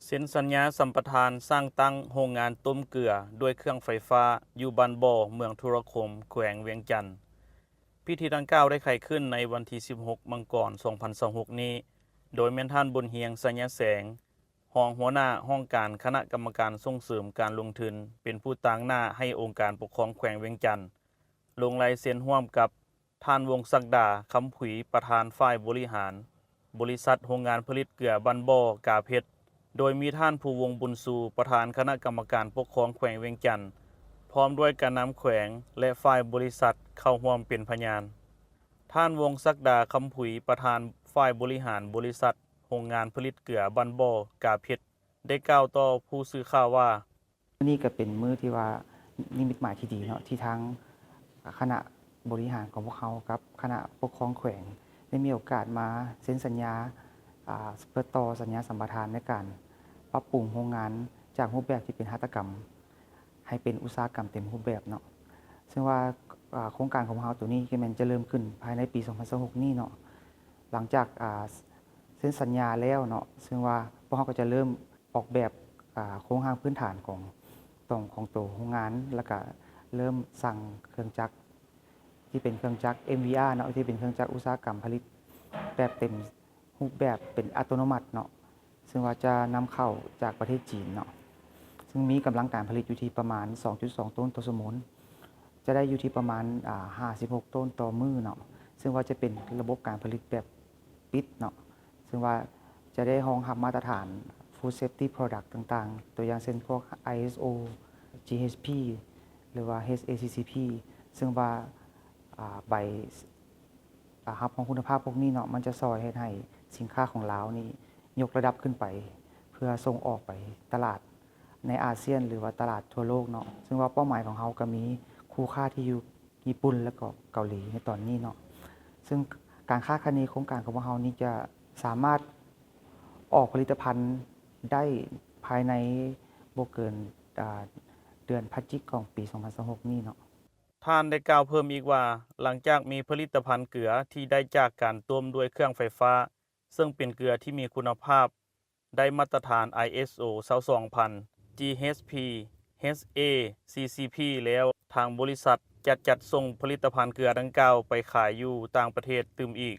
ເຊັນສັນຍາສຳປະທານສ້າງຕັ້ງໂຮງງານຕົ້ມເກືອດ້ວຍເຄື່ອງໄຟຟ້າ ຢູ່ບ້ານບໍ່ ເມືອງທຸລະຄົມ ແຂວງວຽງຈັນ. ພິທີດັ່ງກ່າວໄດ້ໄຂຂຶ້ນໃນວັນທີສິບຫົກ ມັງກອນ ສອງພັນຊາວຫົກນີ້ ໂດຍແມ່ນທ່ານ ບຸນຮຽງ ໄຊຍະແສງ ຮອງຫົວໜ້າຫ້ອງການຄະນະກຳມະການສົ່ງເສີມການລົງທຶນ ເປັນຜູ້ຕາງໜ້າໃຫ້ອົງການປົກຄອງແຂວງວຽງຈັນ ລົງລາຍເຊັນຮ່ວມກັບ ທ່ານ ວົງສັກດາ ຄຳຜຸຍ ປະທານຝ່າຍບໍລິຫານ ບໍລິສັດໂຮງງານຜະລິດເກືອບ້ານບໍ່ ກາເພັດ ໂດຍມີທ່ານ ພູວົງ ບຸນຊູ ປະທານຄະນະກຳມະການປົກຄອງແຂວງວຽງຈັນ ພ້ອມດ້ວຍການນຳແຂວງ ແລະ ຝ່າຍບໍລິສັດເຂົ້າຮ່ວມເປັນພະຍານ. ທ່ານ ວົງສັກດາ ຄຳຜຸຍ ປະທານຝ່າຍບໍລິຫານບໍລິສັດໂຮງງານຜະລິດເກືອບ້ານບໍ່ ກາເພັດ ໄດ້ກ່າວຕໍ່ຜູ້ສື່ຂ່າວວ່າ ມື້ນີ້ກໍເປັນມື້ທີ່ວ່ານິມິດໝາຍທີ່ດີເນາະ ທີ່ທາງຄະນະບໍລິຫານຂອງພວກເຮົາກັບຄະນະປົກຄອງແຂວງ ໄດ້ມີໂອກາດມາເຊັນສັນຍາ ອາ ເພື່ອຕໍ່ສັນຍາສຳປະທານໃນການປັບປຸງໂຮງງານຈາກຮູບແບບທີ່ເປັນຫັດຖະກຳ ໃຫ້ເປັນອຸດສາຫະກຳເຕັມຮູບແບບເນາະ. ເຊິ່ງວ່າ ອາ ໂຄງການຂອງພວກເຮົາໂຕນີ້ກໍແມ່ນຈະເລີ່ມຂຶ້ນພາຍໃນປີສອງພັນຊາວຫົກນີ້ເນາະ. ຫຼັງຈາກ ອາ ເຊັນສັນຍາແລ້ວເນາະ ເຊິ່ງວ່າພວກເຮົາກໍຈະເລີ່ມອອກແບບ ອາ ໂຄງຮ່າງພື້ນຖານຂອງ ຂອງ ຂອງໂຕໂຮງງານ ແລ້ວກະເລີ່ມສັ່ງເຄື່ອງຈັກທີ່ເປັນເຄື່ອງຈັກ ເອັມວີອາ ເນາະ ທີ່ເປັນເຄື່ອງຈັກອຸດສາຫະກຳຜະລິດແບບເຕັມຮູບແບບເປັນອັດຕະໂນມັດເນາະ ເຊິ່ງວ່າຈະນຳເຂົ້າຈາກປະເທດຈີນເນາະ ເຊິ່ງມີກຳລັງການຜະລິດຢູ່ທີ່ປະມານສອງຈຸດສອງໂຕນຕໍ່ຊົ່ວໂມງ ຈະໄດ້ຢູ່ທີ່ປະມານ ອາ ຫ້າສິບຫົກໂຕນຕໍ່ມື້ເນາະ ເຊິ່ງວ່າຈະເປັນລະບົບການຜະລິດແບບປິດເນາະ ເຊິ່ງວ່າຈະໄດ້ຮອງຮັບມາດຕະຖານ Food Safety Product ຕ່າງໆ ຕົວຢ່າງເຊັ່ນພວກ ໄອເອສໂອ ຈີເອັສພີ ຫຼືວ່າ ເອັດເອຊີຊີພີ ເຊິ່ງວ່າ ອາ ໃບ ອາ ຮັບຮອງຄຸນນະພາບພວກນີ້ເນາະ ມັນຈະຊ່ອຍເຮັດໃຫ້ສິນຄ້າຂອງລາວນີ້ຍົກລະດັບຂຶ້ນໄປ ເພື່ອສົ່ງອອກໄປຕະຫຼາດໃນອາຊຽນ ຫຼືວ່າຕະຫຼາດທົ່ວໂລກເນາະ ເຊິ່ງວ່າເປົ້າໝາຍຂອງເຮົາກໍມີຄູ່ຄ້າທີ່ຢູ່ຍີ່ປຸ່ນ ແລະ ກໍເກົາຫຼີໃນຕອນນີ້ເນາະ ເຊິ່ງການຄາດຄະເນໂຄງການຂອງພວກເຮົານີ້ຈະສາມາດອອກຜະລິດຕະພັນໄດ້ພາຍໃນບໍ່ເກີນ ອາ ເດືອນພະຈິກຂອງປີສອງພັນຊາວຫົກນີ້ເນາະ. ທ່ານໄດ້ກ່າວເພີ່ມອີກວ່າ ຫຼັງຈາກມີຜະລິດຕະພັນເກືອທີ່ໄດ້ຈາກການຕົ້ມດ້ວຍເຄື່ອງໄຟຟ້າ ເຊິ່ງເປັນເກືອທີ່ມີຄຸນນະພາບ ໄດ້ມາດຕະຖານ ໄອເອສໂອ ຊາວສອງພັນ ຈີເອັສພີ ເອັດເອຊີຊີພີ ແລ້ວ ທາງບໍລິສັດຈະຈັດສົ່ງຜະລິດຕະພັນເກືອດັ່ງກ່າວໄປຂາຍຢູ່ຕ່າງປະເທດຕື່ມອີກ.